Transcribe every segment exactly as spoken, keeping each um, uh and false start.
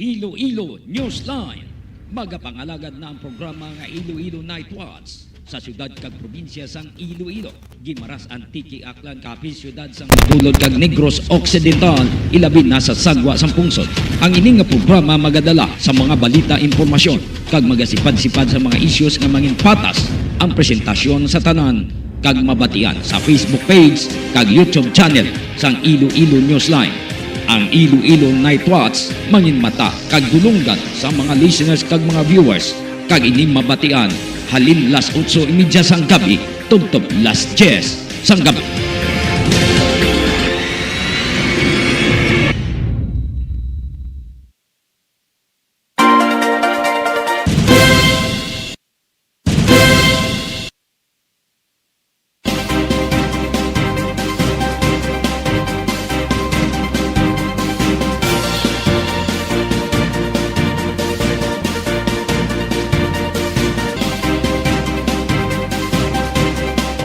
Iloilo Newsline. Magapangalagad na ang programa nga Iloilo Night Watch sa siyudad kag probinsya sang Iloilo, Guimaras, Antique, Aklan, Capiz, siyudad sang Bacolod kag Negros Occidental, ilabi na sa sagwa sang pungsod. Ang ini nga programa magadala sa mga balita, impormasyon, kag magasipad-sipad sa mga issues nga mangin patas ang presentasyon sa tanan kag mabatian sa Facebook page kag YouTube channel sang Iloilo Newsline. Ang Iloilo Night Watch mangin mata kag dulonggan sa mga listeners kag mga viewers, kag ini mabatian halin las otso y media sang gabi tubtob las diyes sang gabi.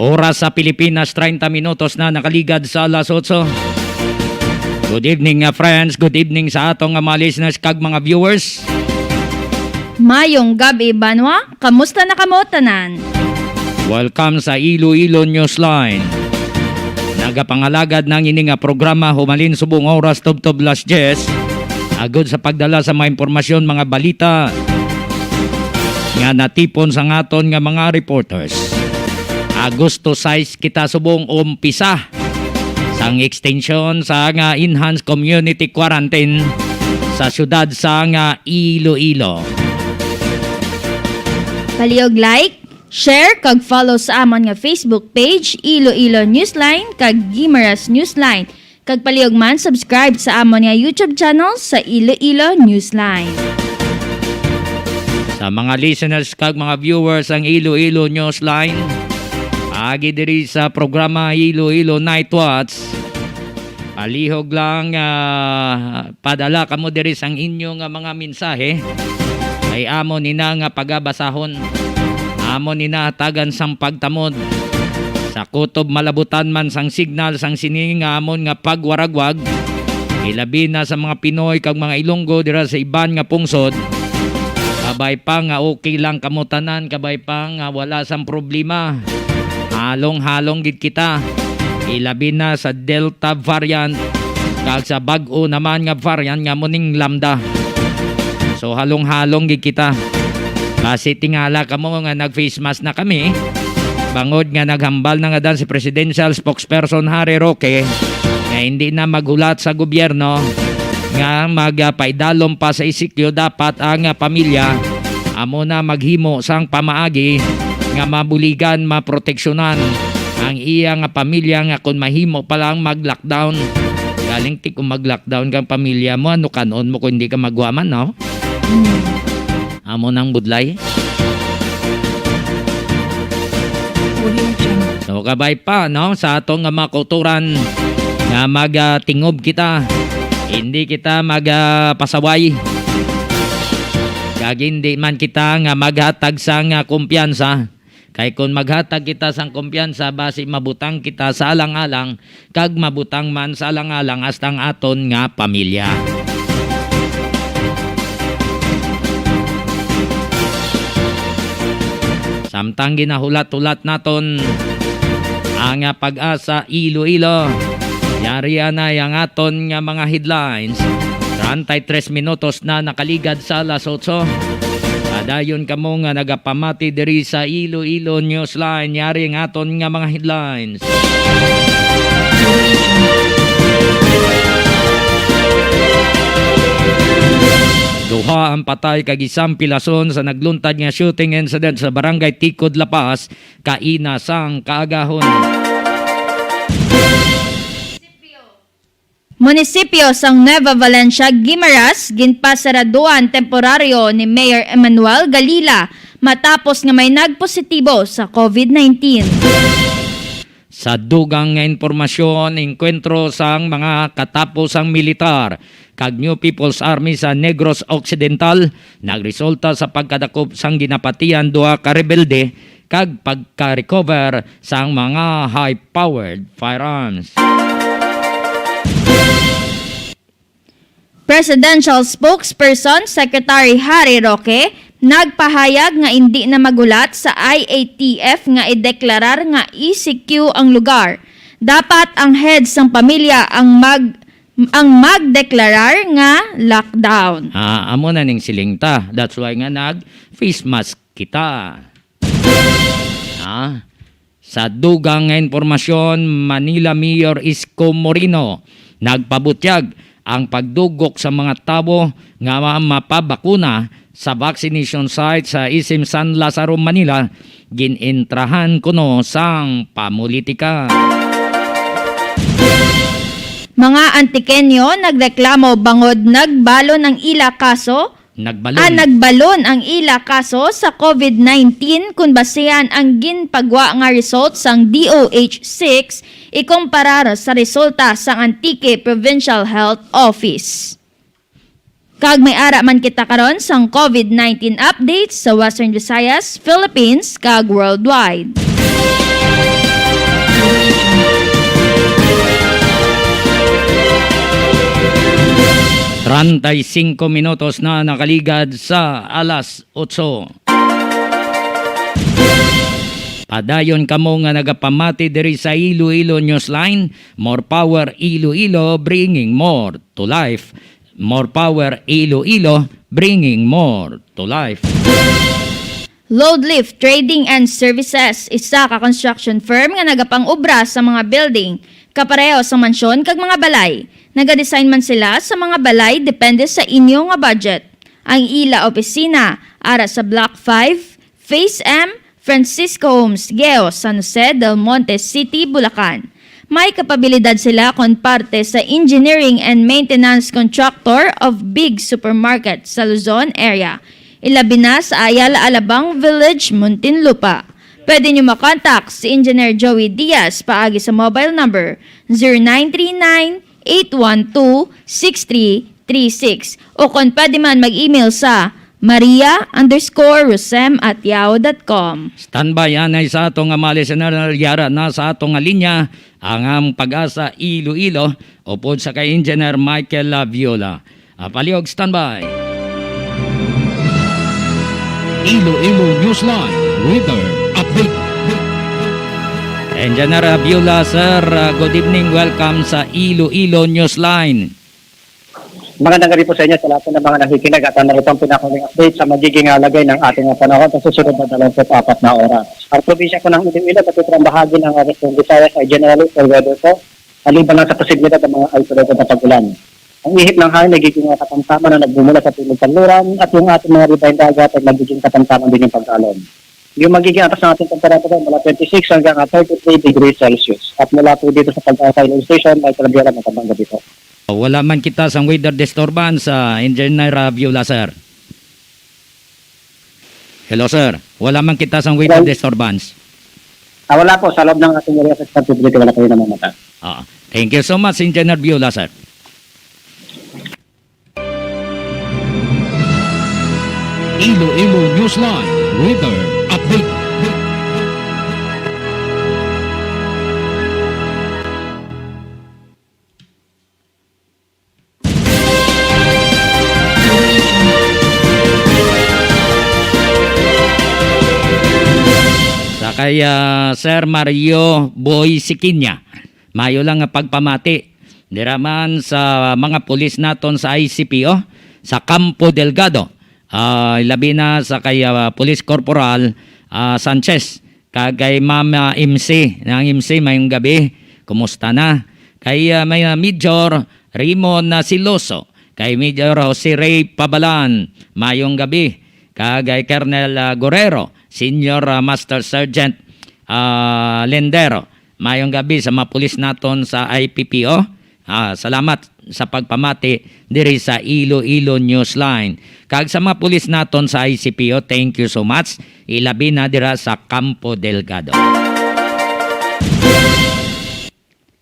Oras sa Pilipinas, treinta minutos na nakaligad sa alas otso. Good evening, uh, friends. Good evening sa atong, uh, mga listeners kag mga viewers. Mayong gabi, banwa. Kamusta na kamo tanan? Welcome sa Iloilo Newsline. Nagapangalagad na ang ini nga programa humalin subong oras tubtob las diyes, agod sa pagdala sa mga impormasyon, mga balita nga natipon sa aton nga mga reporters. Agosto sais kita subong umpisa sang extension sa nga enhanced community quarantine sa siyudad sa nga Iloilo. Palihog like, share, kag follow sa amon nga Facebook page, Iloilo Newsline, kag Guimaras Newsline. Kag palihog man, subscribe sa amon nga YouTube channel sa Iloilo Newsline. Sa mga listeners kag mga viewers ang Iloilo Newsline, agi diri sa programa Iloilo Night Watch, palihog lang, ah, padala kamo diri sang inyo nga mga mensahe. Kay amo nina nga pagabasahon, amo nina hatagan sang pagtamod. Sa kutob malabutan man sang signal sang sini nga amon nga pagwaragwag, ilabi na sa mga Pinoy kag mga Ilonggo dira sa iban nga pungsod, kabay pa nga okay lang kamo tanan, kabay pa nga wala sang problema. Halong-halong gid kita, ilabi na sa Delta variant kag sa bag-o naman nga variant nga mo ning Lambda. So, halong-halong gid kita. Basi tingala kamo nga nag-face mask na kami, bangod nga naghambal na nga dan si Presidential Spokesperson Harry Roque nga hindi na maghulat sa gobyerno nga magapaidalom pa sa E C Q. Dapat ang, ah, pamilya amo na maghimo sang pamaagi nga mabuligan, maproteksyonan ang iya nga pamilya nga kon mahimo pa lang mag-lockdown. Galing ti kung mag-lockdown kang pamilya mo, ano kanon mo kung hindi ka magwa man, no? Hmm. Amo nang budlay. Audio Jungle. So, kabay pa, no, sa atong nga mga kauturan nga mag, ah, tingob kita, hindi kita mag, ah, pasaway. Kag hindi man kita nga maghatag sang, ah, kumpiyansa. Kay kon maghatag kita sang kumpiyansa, basi mabutang kita sa alang-alang, kag mabutang man sa alang-alang hasta ang aton nga pamilya. Samtang ginahulat-hulat naton ang, ah, Pag-asa Iloilo, yari anay ang aton nga mga headlines. Treinta y tres minutos na nakaligad sa alas otso. Padayon kamo nga nagapamati diri sa Iloilo Newsline. Yari ang aton nga mga headlines. Duha ang patay kag isang pilason sa nagluntad nga shooting incident sa Barangay Ticod, La Paz, kaina sang kaagahon. Munisipyo sang Nueva Valencia, Guimaras, ginpasaraduan temporaryo ni Mayor Emmanuel Galila matapos nga may nagpositibo sa COVID nineteen. Sa dugang nga impormasyon, engkwentro sang mga katapusang militar kag New People's Army sa Negros Occidental nagresulta sa pagkadakop sang ginapatian duha ka rebelde kag pagka-recover sang mga high-powered firearms. Presidential Spokesperson Secretary Harry Roque nagpahayag nga indi na magulat sa I A T F nga ideklarar nga E C Q ang lugar. Dapat ang head sang pamilya ang mag-, ang magdeklarar nga lockdown. Ah, amo na ning siling ta. That's why nga nag face mask kita. Ah, sa dugang nga impormasyon, Manila Mayor Isko Moreno nagpabutyag ang pagdugok sa mga tawo nga ma-, mapabakuna sa vaccination site sa isim San Lazaro, Manila, gin-entrahan kuno sang pamulitika. Mga Antiqueño nagreklamo bangod nagbalon ang ila kaso Nagbalon. Ah, nagbalon ang ila kaso sa COVID nineteen kon basihan ang ginpagwa nga result sang D O H six ikumparar sa resulta sang Antique Provincial Health Office. Kag may ara man kita karon sang COVID nineteen updates sa Western Visayas, Philippines, kag worldwide. Treinta y cinco minutos na nakaligad sa alas otso. Padayon kamo nga nagapamati diri sa Iloilo Newsline. More power, Iloilo, bringing more to life. More power, Iloilo, bringing more to life. Load Lift Trading and Services, isa ka construction firm nga nagapang-obra sa mga building, kapareho sa mansyon kag mga balay. Nagadesign man sila sa mga balay depende sa inyo nga budget. Ang ila opisina ara sa Block five, Phase M, Francisco Homes, Geo, San Jose del Monte City, Bulacan. May kapabilidad sila kon parte sa engineering and maintenance contractor of big supermarket sa Luzon area, ilabi na sa Ayala Alabang Village, Muntinlupa. Pwede nyo makontak si Engineer Joey Diaz paagi sa mobile number zero nine three nine, eight one two, six three three six, o kon pwede man mag-email sa maria underscore rosem at yahoo dot com. Standby anay sa ato nga mga listener, yara na sa ato nga linya ang, ang Pag-asa Iloilo, upod sa kay Engineer Michael Laviola. Ah, palihog, standby. Iloilo Newsline Weather Update. Engineer Laviola, sir, ah, good evening. Welcome sa Iloilo Newsline. Magandang gabi po sa inyo, sa lahat po ng mga nakikinig, at ano ito ang pinakahuling update sa magiging, ah, lagay ng ating, ah, panahon sa susunod na dalawampu't apat na oras. Ang probinsya po ng Iloilo, matitira ang bahagi ng, ah, Western Visayas ay generally fair weather po, maliban lang sa posibilidad ng mga isolated na pag-ulan. Ang ihip ng hangin nagiging, ah, katamtaman na nagmumula sa timog kanluran, at yung ating mga riba dagat ay nagiging katamtaman din yung pag-alon. Yung magiging antas ng ating temperatura mula twenty-six hanggang, ah, thirty-three degrees Celsius. At mula po dito sa Pag-asa Iloilo Station, Michael Abiola, magandang gabi po. Wala man kita sang weather disturbance, ah, Engineer Laviola, sir. Hello, sir. Wala man kita sang weather Hello. disturbance. Ah, wala po. Sa loob ng ating area of responsibility, wala kayo namamata. Ah, thank you so much, Engineer Laviola, sir. Iloilo Newsline Weather Update. Sa kay, ah, Sir Mario Boy Siquiña, mayo lang nga pagpamati dira man sa mga pulis naton sa I C P O sa Campo Delgado, ah, labi na sa kay, ah, Police Corporal, ah, Sanchez. Kag kay Ma'am, ah, M C, ang M C, mayong gabi. Kumusta na? Kay, ah, may, ah, Major Raymond, ah, Siloso, kay Major Jose Ray Pabalan, mayong gabi. Kag kay Colonel, ah, Guerrero, Senior, ah, Master Sergeant, ah, Lendero, mayong gabi sa mga pulis naton sa I P P O. Ah, salamat sa pagpamati diri sa Iloilo Newsline. Kag sa mga pulis naton sa I C P O, thank you so much. Ilabi na dira sa Campo Delgado.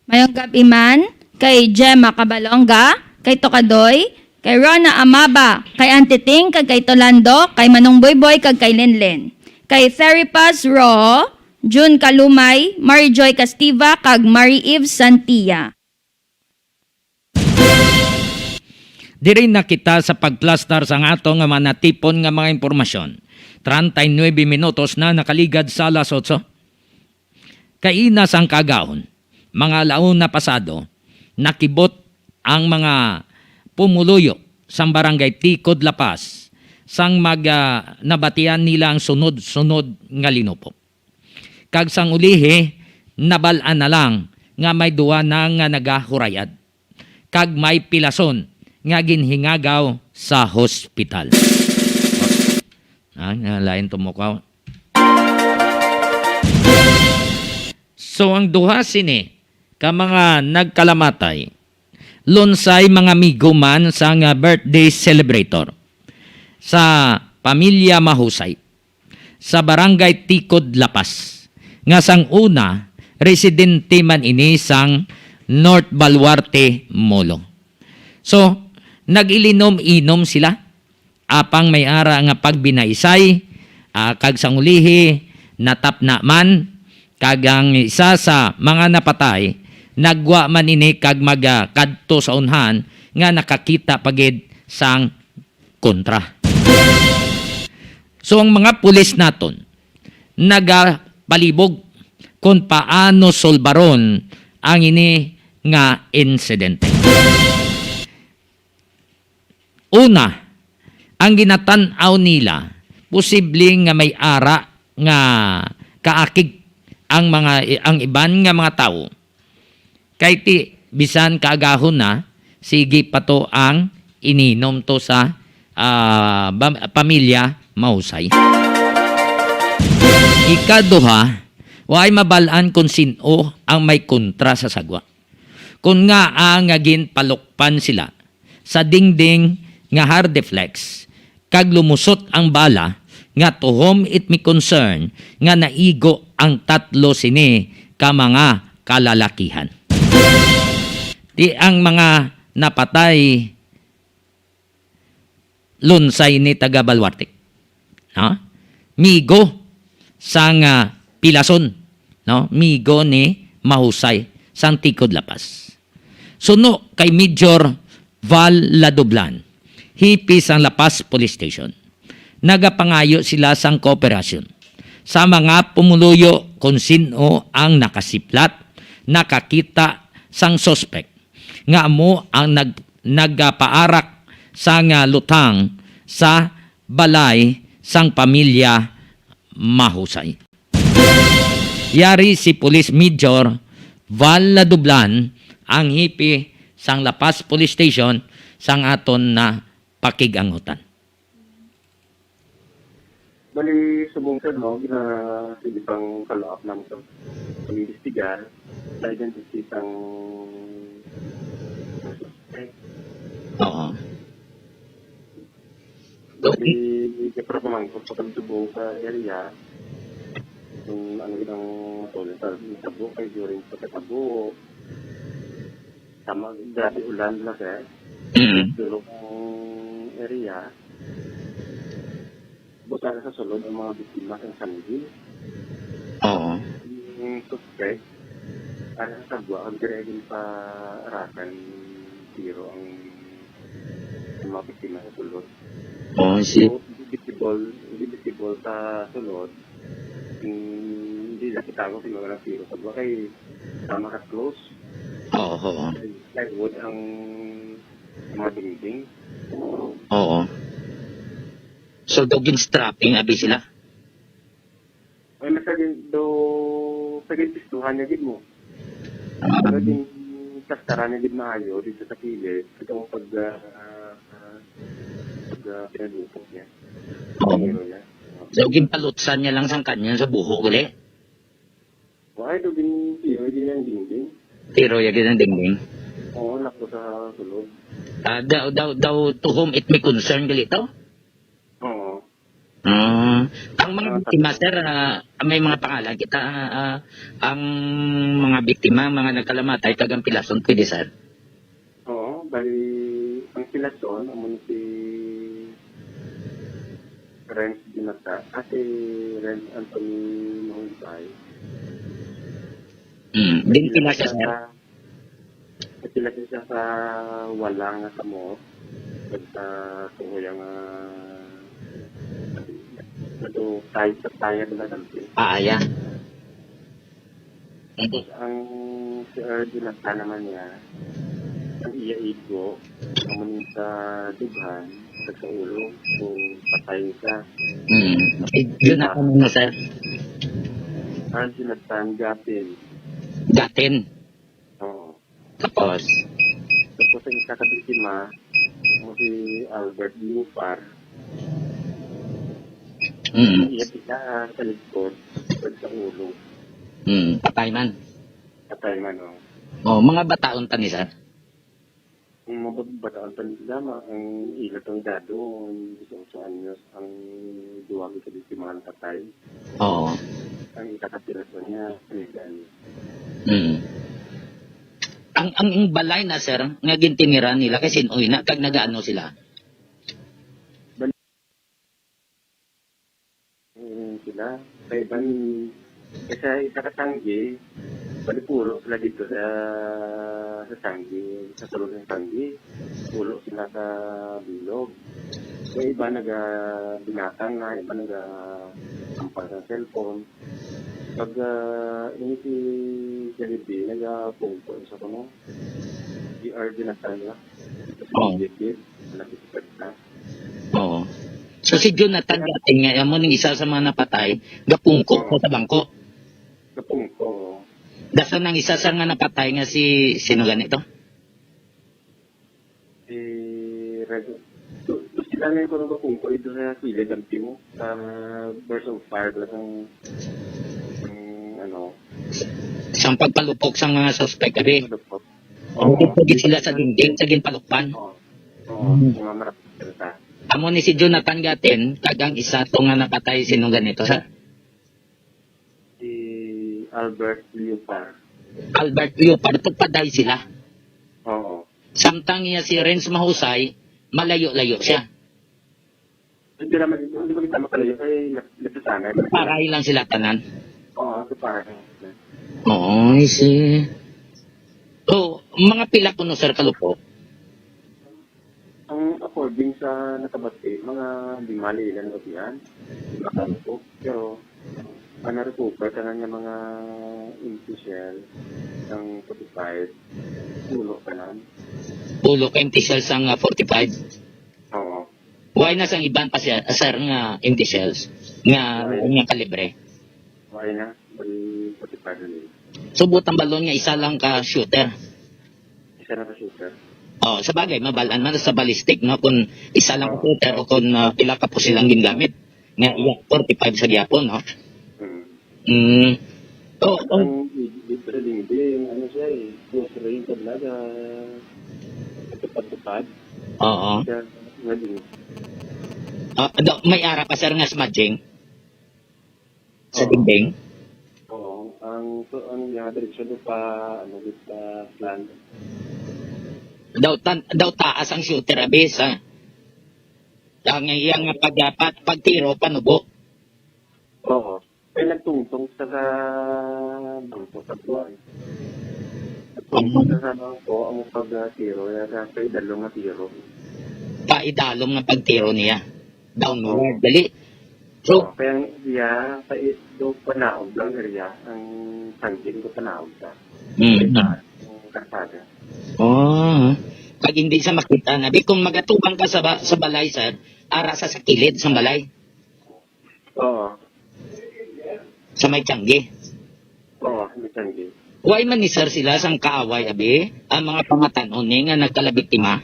Mayong gab-i man kay Gemma Cabalonga, kay Tokadoy, kay Rona Amaba, kay Auntie Ting, kag kay Tolando, kay Manong Boyboy, kag kay Lenlen, kay Ferry Paz Ro, Jun Kalumay, Mary Joy Castiva, kag Mary Eve Santia. Diri na kita sa pagplastar sang ato nga mga natipon nga mga impormasyon. Treinta y nuebe minutos na nakaligad sa alas otso. Kaina sang kaagahon, mga alauna pasado, nakibot ang mga pumuluyo sang Barangay Tikod, La Paz, sang mag, ah, nabatian nila ang sunod-sunod nga linupok. Kag sang ulihi, nabal-an na lang nga may duha na nga nagahurayad, kag may pilason nga ginhingagaw sa hospital. Ah, nga lain tumukaw. So, ang duha sini ka mga nagkalamatay, lunsay mga amigo man sang birthday celebrator sa pamilya Mahusay sa Barangay Tikod, La Paz, nga sang una, residente man ini sang North Baluarte, Molo. So, nag-ilinom-inom sila, apang may ara nga pagbinaisay, ah, kag sang ulihi, natapna man, kag ang isa sa mga napatay, nagwa man ini kag mag, ah, kadto sa unhan nga nakakita pa gid sang kontra. So, ang mga pulis naton nagapalibog kon paano sulbaron ang ini nga insidente. Una, ang ginatan-aw nila, posible nga may ara nga kaakig ang mga, ang iban nga mga tawo. Kay ti, bisan kaagahon na, sige pa to ang ininom to sa, ah, bam-, pamilya Mahusay. Ikaduha, waay mabal-an kon sin-o ang may kontra sa sagwa. Kon ngaa nga ginpalukpan sila sa dingding nga hard deflex, kag lumusot ang bala nga to whom it may concern nga naigo ang tatlo sini ka mga kalalakihan. Ti ang mga napatay lunsay ni taga Baluarte. No? Migo sang, ah, pilason, no? Migo ni Mahusay sang Tikod, La Paz. Suno kay Major Val Ladublan, hipi sang La Paz Police Station, nagapangayo sila sang kooperasyon sa mga pumuluyo kon sin-o ang nakasiplat, nakakita sang suspek nga amo ang nag-, nagapaarak sang, ah, lutang sa balay sang pamilya Mahusay. Yari si Police Major Val Ladublan, ang hipi sang La Paz Police Station, sang aton na pakig-angutan. Bali, subong sad, no, gina-, sige pang follow-up naman sa pag-iimbestigar, sa identity sang suspect. Oo. Bali, siyempre, pamangkot sa pagtubong sa area, kung ano gid ang matulog sa tabo, kay during pagkatabo, tama, grabe ulan na, sir. Mm. Dulo ang area. Busa sa sulod ang mga biktima sa sanggil. Oo. Ang suspect, ang sagwa, ang dire ginpaarakan tiro ang, ang mga biktima sa sulod. Oh, I see. So, hindi visible, hindi visible sa sulod. Hindi nakita ko sino ang tiro sa buwa kay tama ka close. Oo, oo. Plywood ang mga dingding. Oo. So, daw ginstrapping abi sila? Ay, nasa gin-, do, sa ginpistuhan niya gid mo. Ah. Naging tastaran niya gid maayo dito sa kilid. Ito ang pag, ah, ah, pag, ah, pinalupok niya. Oo. Pero niya. So, ginpalutsan niya lang sang kanya sa buhok, gali? Wala, ito din, tiro din ang dingding. Tiro ya gid ang dingding? Oo, nako sa sulod. Ah, daw, daw, daw, to whom it may concern, gali to? Oo. Ah, ang mga Ah, biktima, sir, ah, may mga pangalan kita, ah, ah, ang mga biktima, mga nagkalamatay, kag ang pilason, pwede, sir? Oo, bali, ang pilason, amo ni si Renz Binata, ah, si Renz Anthony Mahulbay. Mm, din pila siya, sir? Sa, pila siya sa wala nga kamot. Sa tuhoy ang, ah, ito, tayo sa tayo na lang. Ah, yeah. Tapos ang, si Erwin, ang tanaman niya, ang iya igo, amo ni sa dughan, sa, sa ulo, kung patay ka. Mm. Eh, yun ang ano, sir? Ang sinagtan, gatin. Gatin? Oo. Tapos? Tapos ang isa ka biktima, mo si Albert Lupar. Mm. Iya kita sa likod, sa ulo. Mm. Patay man? Patay man, oh. Oh, mga bataon ta ni, sir? Ang mga bataon pa nila, ma-, ang ilat ang edad doon, disiotso anyos, ang duwa ka biktima nga patay. Oo. Ang isa ka piraso niya, twenty anyos. Mm. Ang, ang, ang balay na, sir, nga gintimiran nila, kay sin-oy na, kag nagaano sila? Bal-, mm, sila. Kay ban-, kay sa isa ka tanggi, bali pulo sila dito sa, sa tanggi, sa sulod ng tanggi. Pulo sila sa bilog. Yung iba naga-, binatang na, iba naga-ampas ng cellphone. Pag, ah, ini si Jollibee, nagapungko sa kuno. Si Arvin Natalia. Oo. Jollibee, malapit sa pagka. Oo. So, si Jonathan Gatin nga, amo ning isa sa mga napatay, gapungko Oo. ko sa bangko. Gapungko, oo. Dason ang isa sa nga napatay nga si, sino ganito? Si Reg-, to, to sila na yung kuno gapungko, ito sa kilid ang pimo, sa burst of fire, wala sang, sang, ano. Sang pagpalupok sang mga suspect, abi? Pagpalupok. Ang Oo. Pwede sila sa dingding, sa ginpalukpan. Oo. Oo, Hmm. Sa mga marapit sa Amo ni si Jonathan Gatin, kag ang isa to nga napatay, sino ganito, sir? Si Albert Leopard. Albert Leopard, tupad diay sila. Oo. Samtang iya si Renz Mahusay, malayo-layo siya. Hindi naman, hindi naman kita makalayo kay nap-, napasanay. Paray lang sila tanan. Oo, sa paray. Oo, I see. So, mga pila kuno, sir, ka lupok? Ang according sa nakabati, mga lima lang ilang babihan, lima ka lupok. Pero ang na-recover tanan nga mga empty shell ng forty-five, pulo tanan. Pulo ka empty shells ang, ah, forty-five? Oo. Wala na sang iban pa siya, sir, nga empty shells nga, Wala. Nga kalibre? Wala na, bali forty-five na nila. So, buot hambalon nga isa lang ka shooter? Isa lang ka shooter. Oh, sa bagay, mabal-an man sa ballistic, no, kung isa lang ka Oo. Shooter o kung, ah, pila ka pusil ang gingamit. Nga, Oo. Iya, forty-five sa gyapon, no? Mm. Mm. Oh, oh. Ang dito sa dingding, yung ano siya eh, close range talaga. Tupad-tupad. Oo. Siya, nga din. Ah, do-, may ara pa, sir, nga smudging sa Oo. Dingding? Oo. Ang, so, ang, yung direksyon doon pa, ano, doon pa slant. Daw tan-, daw taas ang shooter, abi, sa, ang iyang pag-, pag-, pagtiro, panubo. Oo. Ay, nagtungtong sa, sa bangko sa buwan. Nagtungtong sa, sa bangko ang pagtiro, ya, sa paidalom nga tiro. Paidalom nga pagtiro niya. Downward, Oo. Dali. So, Oo, kaya ang iya, sa i-, do panaog lang area, ang sangkin ko panaog sa. Mm. Sa itaas, ang kalsada. Oh. Pag hindi sa makita na, di kung magatubang ka sa ba-, sa balay, sir, ara sa, sa kilid sa balay. Oo. Sa may tiyanggi. Oo, sa may tiyanggi. Why man ni sir sila sang kaaway, abi? Ang mga pangatan-on ni nga nagkalabiktima?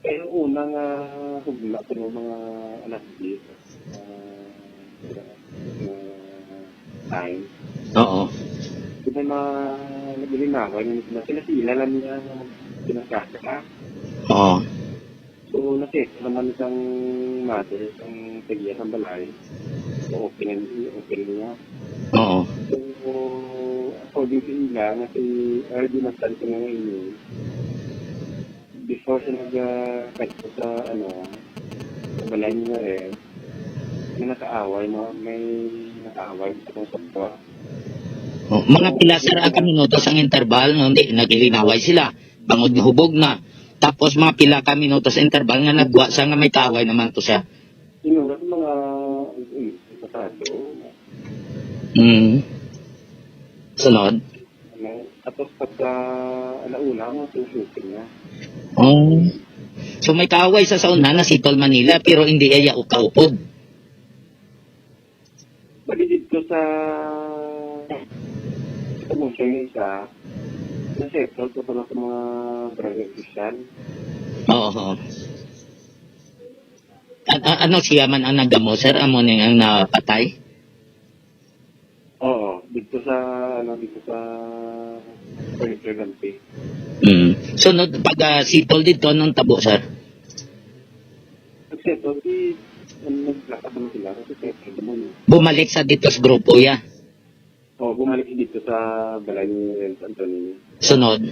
Kaya yung una nga hugna ko ng mga alas diyes, ah, ah, time. Oo. Di ba mga naglilinawan yung sila, sila lang niya na pinagkasaka. Oo. So, na-check naman isang mother, isang tagiya sa balay. So, okay na, okay niya. Oo. So, according sa ila, nga si Erwin ang tanto nga ini, before siya nag, ah, kadto sa, ano, sa balay ni Mare, may nakaaway, no? May nakaaway sa kung sabwa. Oh, mga pila, sir, ang ka minuto sang interval, no? Hindi, naghilinaway sila. Bangod nga hubog na. Tapos mga pila ka minutos interval nga nagwa siya nga may kaaway naman to siya. Siguro sa mga, eh, pasado. Mm. Sunod. Ano, tapos pagka alauna, mga two shooting na. Oh. So may kaaway sa, sa una na si Tol Manila, pero hindi iya ukaupod. Bali dito sa, sa Munsyo yung isa, na-settle ko pala sa mga barangay official. Oo. A-, a-, ano siya man ang nagdamo, sir? Amo ning ang napatay? Oo, dito sa, ano, dito sa Furniture Ganti. Mm. Sunod, pag, ah, sipol dito, anong tabo, sir? Nagsettle, di, ano, naglakas naman sila kasi settle naman eh. Bumalik sa dito sa grupo, ya? Oo, bumalik dito sa balay ni Renz Antonini. Sunod?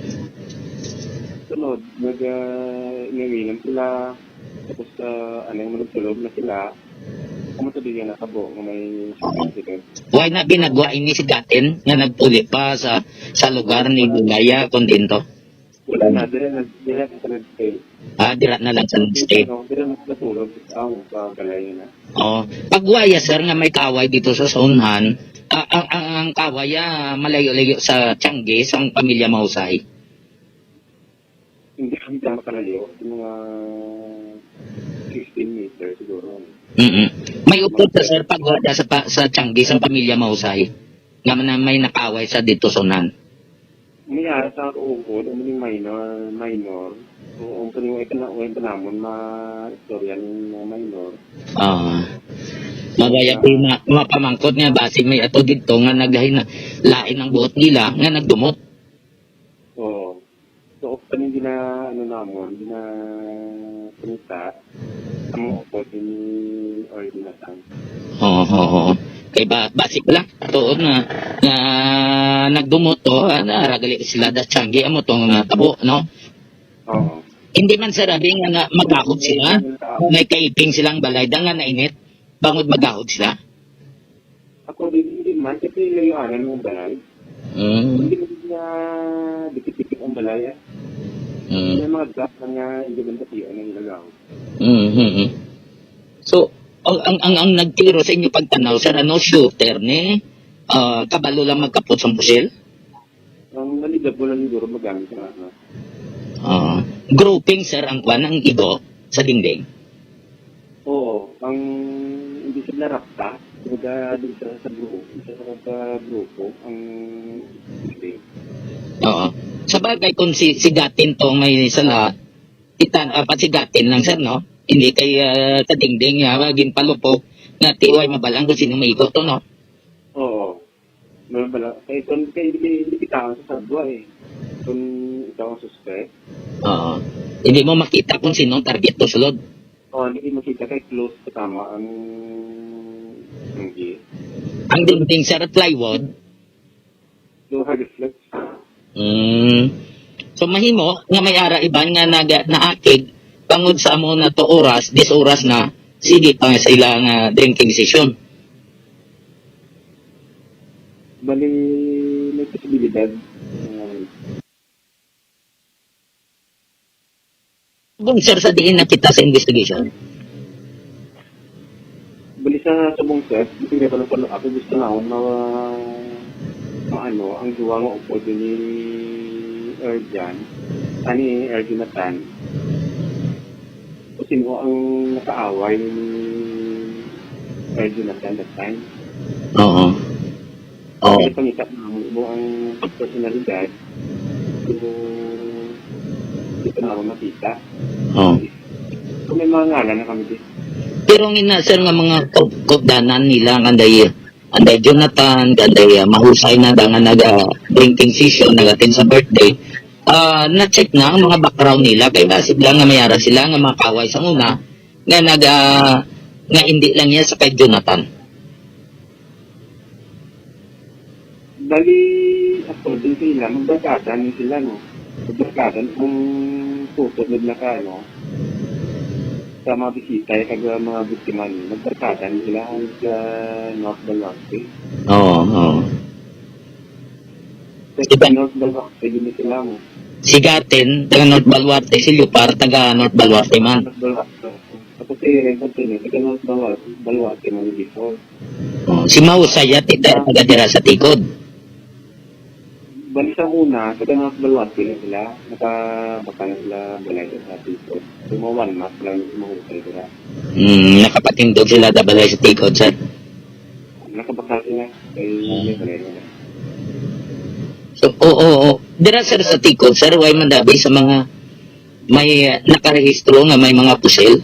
Sunod, nag, ah, nanginom sila. Tapos, ah, ano, yung manugtulog na sila. Kamo to din yung nakabo nga may incident. Why na binagwa ini si Gatin nga nagpuli pa sa, sa lugar ni Bulaya, Contento? Wala na, dira na, dira na sa nag-stay. Ah, dira na lang sa nag-stay. No, dira na natulog ang sa balay na. Oh, pagwaya, sir, nga may kaaway dito sa, sa unhan, ah, ang, ang, ang kaaway, ah, malayo-layo sa Tiangge, sa pamilya Mahusay. Hindi kami makalayo, mga fifteen meters siguro. Mm-mm. May upod sa, sir, pagwaya sa pa-, sa Tiangge, sa pamilya Mahusay, nga na may nakaaway sa dito sa unhan. May ara sa ako upod, ang mga minor, minor. O, ang paniway ka na, uway ka namon, ma-istorya ng mga minor. Ah. Mabaya ko yung mga, mga pamangkot nga, basig may ato dito nga naglain na, lain ang buot nila, nga nagdumot. Oo. So, open yung gina-, ano namon, gina-, panita, ang mga upod ni Ordinatang. Oo, oo, oo. Kay ba, basi ko lang, tuod na, na nagdumot to, ah, na ragali sila da Tiangge, amo to nga tabo, no? Oo. Hindi man, sir, abi nga, nga magahod sila, may kaiping silang balay, da nga nainit, bangod magahod sila. Ako din, hindi man, kasi layuanan ng balay. Mm. Hindi mo na dikit-dikit ang balay, ah. Mm. May mga gap na nga, hindi man tapian ang ilagaw. Mm, mm, mm. So, ang, ang, ang, ang nagtiro sa inyo pagtanaw, sir, ano, shooter ni, ah, kabalo lang magkapot sa pusil? Ang nalidabo lang siguro magamit sa ano. Ah, grouping, sir, ang kwan, ang igo sa dingding? Oo, ang hindi sila rapta, kumbaga, dun sa, sa grupo, sa, sa grupo, ang dingding. Oo. Sa bagay, kung si, si Gatin to may sala, itan, apat si Gatin lang, sir, no? Hindi kay, ah, sa dingding, ah, maging palupok, nga tiway mabalang kung sino may igo to, no? Oo. Wala, wala. Kay kung, kay hindi, hindi kita ang sasadwa eh. Kung ikaw ang suspect. Oo. Hindi mo makita kung sino ang target mo sulod. Oo, hindi makita kay close pa tama ang tanggi. Ang dingding, sir, plywood. Duha reflex. Mm. So, mahimo nga may ara iban nga naga-, naakig bangod sa amo na to oras, dis oras na, sige pa nga sa ila nga drinking session. Bali, may posibilidad. Ah, Kung, sir, sa diin na kita sa investigation? Bali sa subong, sir, hindi ko lang pala, ako gusto na ako na maano, ang duwa nga upod ni Erjan, ani Erjonatan. Kung sino ang nakaaway ni Erjonatan that time. Oo. Oo. Kasi pangita mo ang personalidad, kung di pa naman makita. Oo. Kung may mga ngalan na kami din. Pero ang ina, sir, nga mga kau-, kaupdanan nila, kanday, kanday Jonathan, kanday, ah, Mahusay na da nga naga-drinking session, nag-attend sa birthday, ah, na-check na ang mga background nila, kay ba sila nga may ara sila nga mga kaway sa una, nga naga-, nga hindi lang niya sa kay Jonathan. Bali, according sa ila, magbarkada ni sila, no? Magbarkada kung tutok nila ka, ano, sa mga bisita, eh, kag mga biktima ni, magbarkada ni sila ang sa North Baluarte. Oo, oo. Sa Iba- North Baluarte, din sila, no? Si Gatin, taga North Baluarte, si Lupar, taga North Baluarte man. Tapos si Gatin, taga North Baluarte, Baluarte man dito. Oh, si Mausay, yati, taga dira sa Tikod. Bali sa una, taga North Baluarte na sila. Nakabakal na sila balay sa Tikod. Tumawan, mas lang mahusay sila. Hmm, nakapatindog sila sa balay sa Tikod, sir. Nakabakal sila. Kay may balay nila. So, oo, oo. Dira, sir, sa Tikod, sir, way man dabi sa mga may, uh, nakarehistro nga may mga pusil?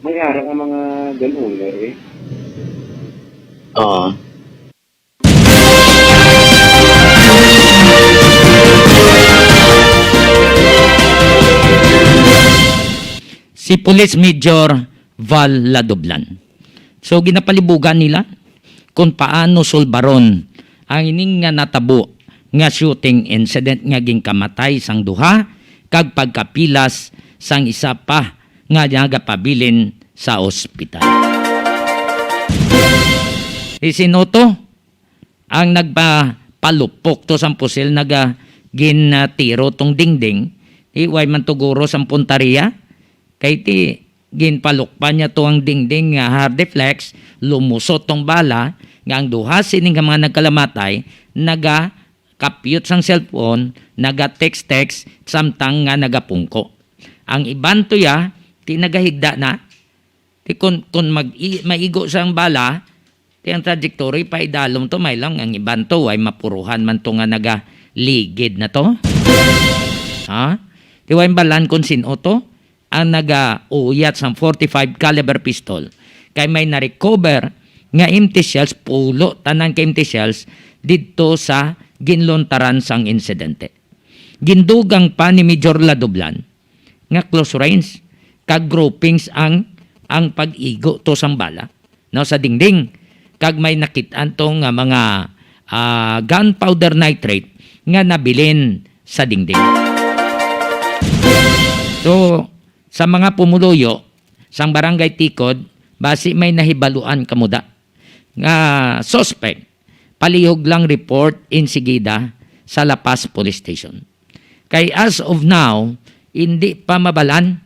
May ara nga mga gun owner, eh. Oo. Si Police Major Val Ladublan. So, ginapalibugan nila kung paano sulbaron ang ining nga natabo nga shooting incident nga ginkamatay sang duha kag pagkapilas sang isa pa nga nagapabilin sa ospital. Isin-o to ang nagpapalupok to sang pusil, naga gin, ah, tiro tong Dingding, di way man to guro sang puntaria, kay ti ginpalukpan niya to ang Dingding nga hard reflex, lumusot tong bala, nga ang duha sini nga mga nagkalamatay nagakapyot sang cellphone, naga-text-text, samtang nga nagapungko. Ang iban to ya, ti nagahigda na. Ti kun, kun mag-, i-, maigo sang bala, ti ang trajectory paidalom to, may lang ang iban to, way mapuruhan man to nga nagaligid na to. Ha? Ti way balan kun sin-o to ang nagauyat sang forty-five caliber pistol, kay may na-recover nga empty shells, pulo tanan ka empty shells, didto sa ginluntaran sang insidente. Gindugang pa ni Major Ladublan nga close range kag groupings ang, ang pag-igo to sang bala, no, sa Dingding, kag may nakit-an to nga mga, ah, gunpowder nitrate nga nabilin sa Dingding. So, sa mga pumuluyo sang Barangay Tikod, basi may nahibaluan kamo da nga suspect, palihog lang report insigida sa La Paz Police Station. Kay as of now, hindi pa mabalan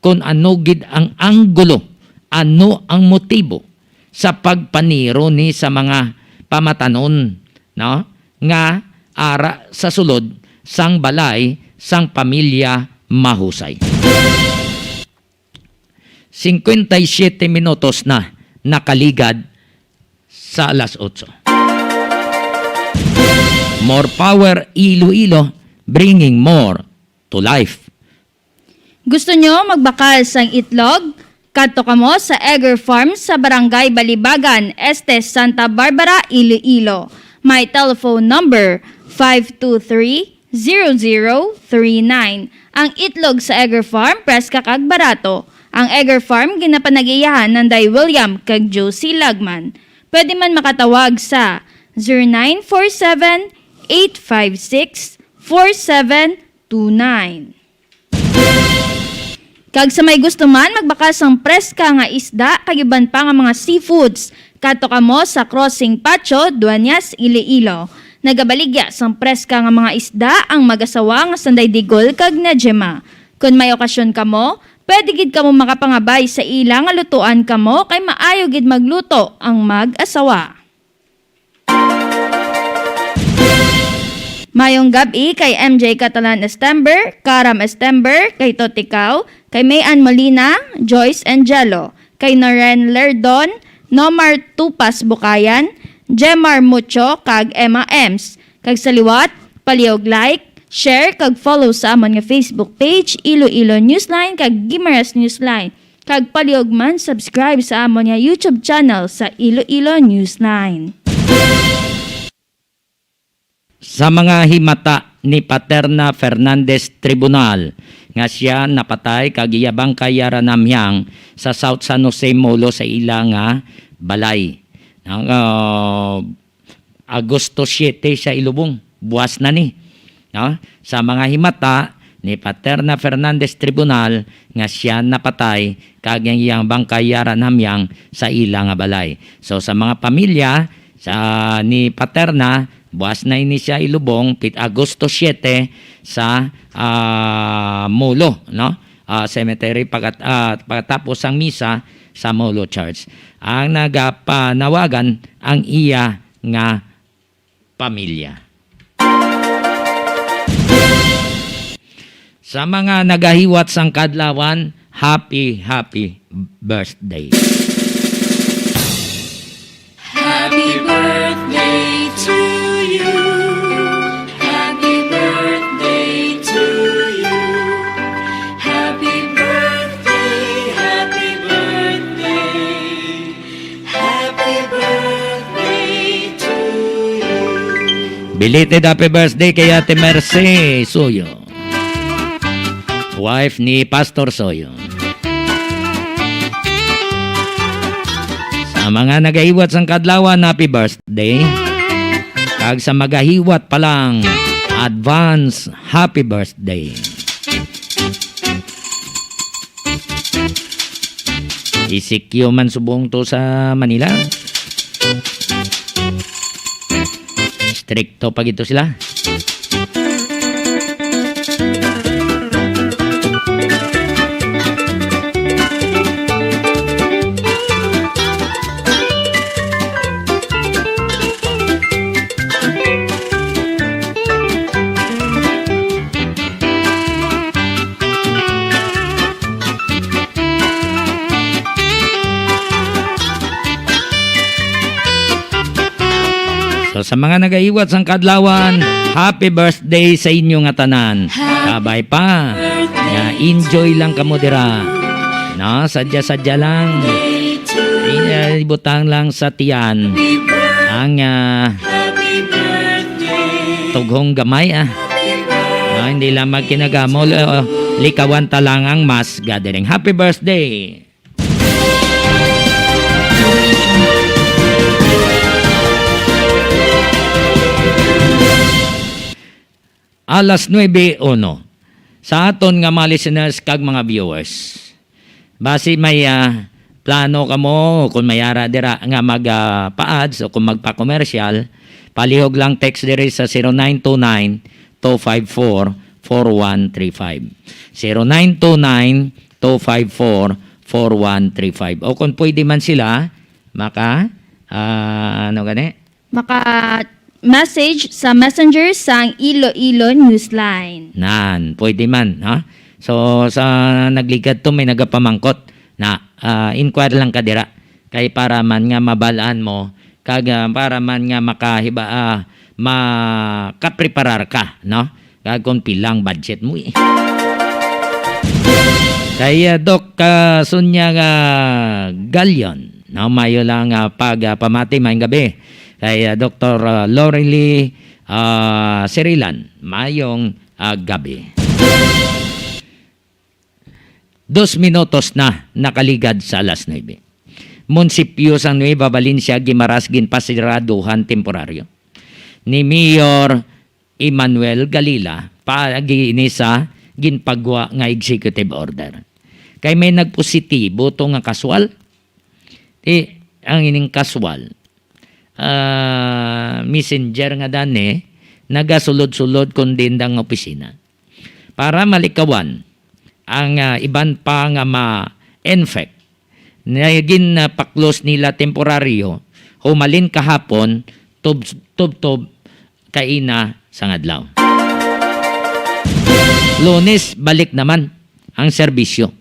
kung ano gid ang anggulo, ano ang motibo sa pagpaniro ni sa mga pamatanon, no, nga ara sa sulod sang balay sang pamilya Mahusay. Cincuenta y siete minutos na nakaligad sa alas otso. More power, Iloilo, bringing more to life. Gusto nyo magbakal sang itlog? Kadto kamo sa Egger Farm sa Barangay Balibagan, Este, Santa Barbara, Iloilo. May telephone number, five two three, zero zero three nine. Ang itlog sa Egger Farm, preska kag barato. Ang Egger Farm, ginapanag-iyahan ni Nanday William kag Josie Lagman. Pwede man makatawag sa zero nine four seven, eight five six, four seven two nine. Kag sa may gusto man magbakal sang preska nga isda kag iban pa nga mga seafoods, kadto kamo sa Crossing Patio, Dueñas, Iloilo. Nagabaligya sang preska nga mga isda ang mag-asawa nga sanday Digol kag Najema. Kon may okasyon kamo, pwede gid kamo makapangabay sa ila nga lutuan kamo, kay maayo gid magluto ang mag-asawa. Mayong gab-i kay M J Catalan Estember, Karam Estember, kay Totikaw, kay May Ann Molina, Joyce Angelo, kay Noren Lerdon, Nomar Tupas Bukayan, Jemar Mucho, kag Emma Ems. Kag sa liwat, palihog like, share, kag follow sa amon nga Facebook page, Iloilo Newsline, kag Guimaras Newsline. Kag palihog man subscribe sa amon nga YouTube channel sa Iloilo Newsline. Sa mga himata ni Paterna Fernandez Tribunal nga sia napatay kag iya bangkay yara namyang sa South San Jose Molo sa ila nga balay. Ang, ah, Agosto siete sa Ilubong, buwas na ni, no? Sa mga himata ni Paterna Fernandez Tribunal nga sia napatay kag ang iyang bangkay yara namyang sa ila nga balay. So, sa mga pamilya Sa ni Paterna, buas na ini siya ilubong, pit-, Agosto siete sa, ah, Molo, no? Ah, cemetery, pagkat-, ah, pagkatapos ang misa sa Molo Church. Ang nagapanawagan ang iya nga pamilya. Sa mga nagahiwat sang kadlawan, happy, happy birthday. Happy birthday to you. Happy birthday to you. Happy birthday, happy birthday. Happy birthday to you. Belated happy birthday kay Ate Mercy Suyo, wife ni Pastor Suyo. Sa mga nagahiwat sang kadlawan, happy birthday. Kag sa magahiwat pa lang, advance happy birthday. I C Q man subong to sa Manila. Stricto pa gito sila. So, sa mga nagahiwat sang kadlawan, happy birthday sa inyo nga tanan. Kabay pa. Nga enjoy lang kamo dira. No, sadya-sadya lang. Iya, ibutang lang sa tiyan ang, ah, tughong gamay, ah. No, hindi lang magkinagamol, oh, likawan ta lang ang mass gathering. Happy birthday! Alas nuebe uno. Sa aton nga mga listeners kag mga viewers, basi may, ah, plano kamo o kung may ara dira nga mag, ah, pa-ads o kung magpa-commercial, palihog lang text diri sa zero nine two nine, two five four, four one three five. Zero nine two nine, two five four, four one three five. O kung pwede man sila, maka, ah, ano gani? Maka-message sa messenger sang Iloilo Newsline. Nan, pwede man, ha? So, sa nagligad to, may nagapamangkot na, ah, inquire lang ka dira. Kay para man nga mabalaan mo, kag, ah, para man nga makahiba-, ah, makapreparar ka, no? Kag kung pila ang budget mo, eh. Kay, ah, Doc, ah, Sonia nga Galion, no? Mayo lang, ah, pag, ah, pamati, maayong gabi. Kay, ah, Doktor, ah, Lorely, ah, Sirilan, maayong, ah, gabi. Dos minutos na nakaligad sa alas nuebe. Munisipyo sang Nueva Valencia, Guimaras, ginpasiraduhan temporaryo ni Mayor Emmanuel Galila paagi ini sa ginpagwa nga executive order. Kay may nagpositibo to nga kaswal. Ti, ang ining kaswal, ah, messenger nga dani, nagasulod-sulod kon diin ang opisina. Para malikawan ang, ah, iban pa nga ma-infect, na gin, ah, pa-close nila temporaryo, humalin kahapon, tub-, tubtob kaina sang adlaw. Lunes, balik naman ang serbisyo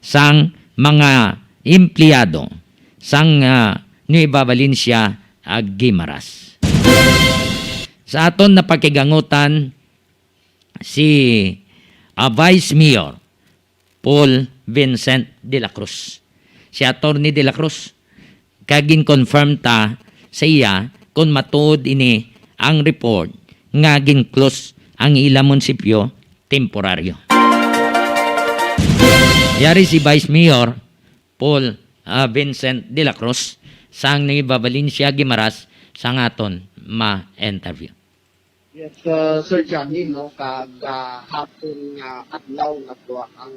sang mga empleyado sang, ah, Nueva Valencia, ah, Guimaras. Sa aton napakigangutan si, ah, Vice Mayor Paul Vincent de la Cruz. Si Attorney de la Cruz, kag gin-confirm ta sa iya kon matuod ini ang report nga gin-close ang ila munisipyo temporaryo. Yari si Vice Mayor Paul, ah, Vincent de la Cruz sang Nueva Valencia, Guimaras, sang aton ma-interview. Yes, uh, Sir Johnny, no, kag, ah, hapon nga adlaw nga to ang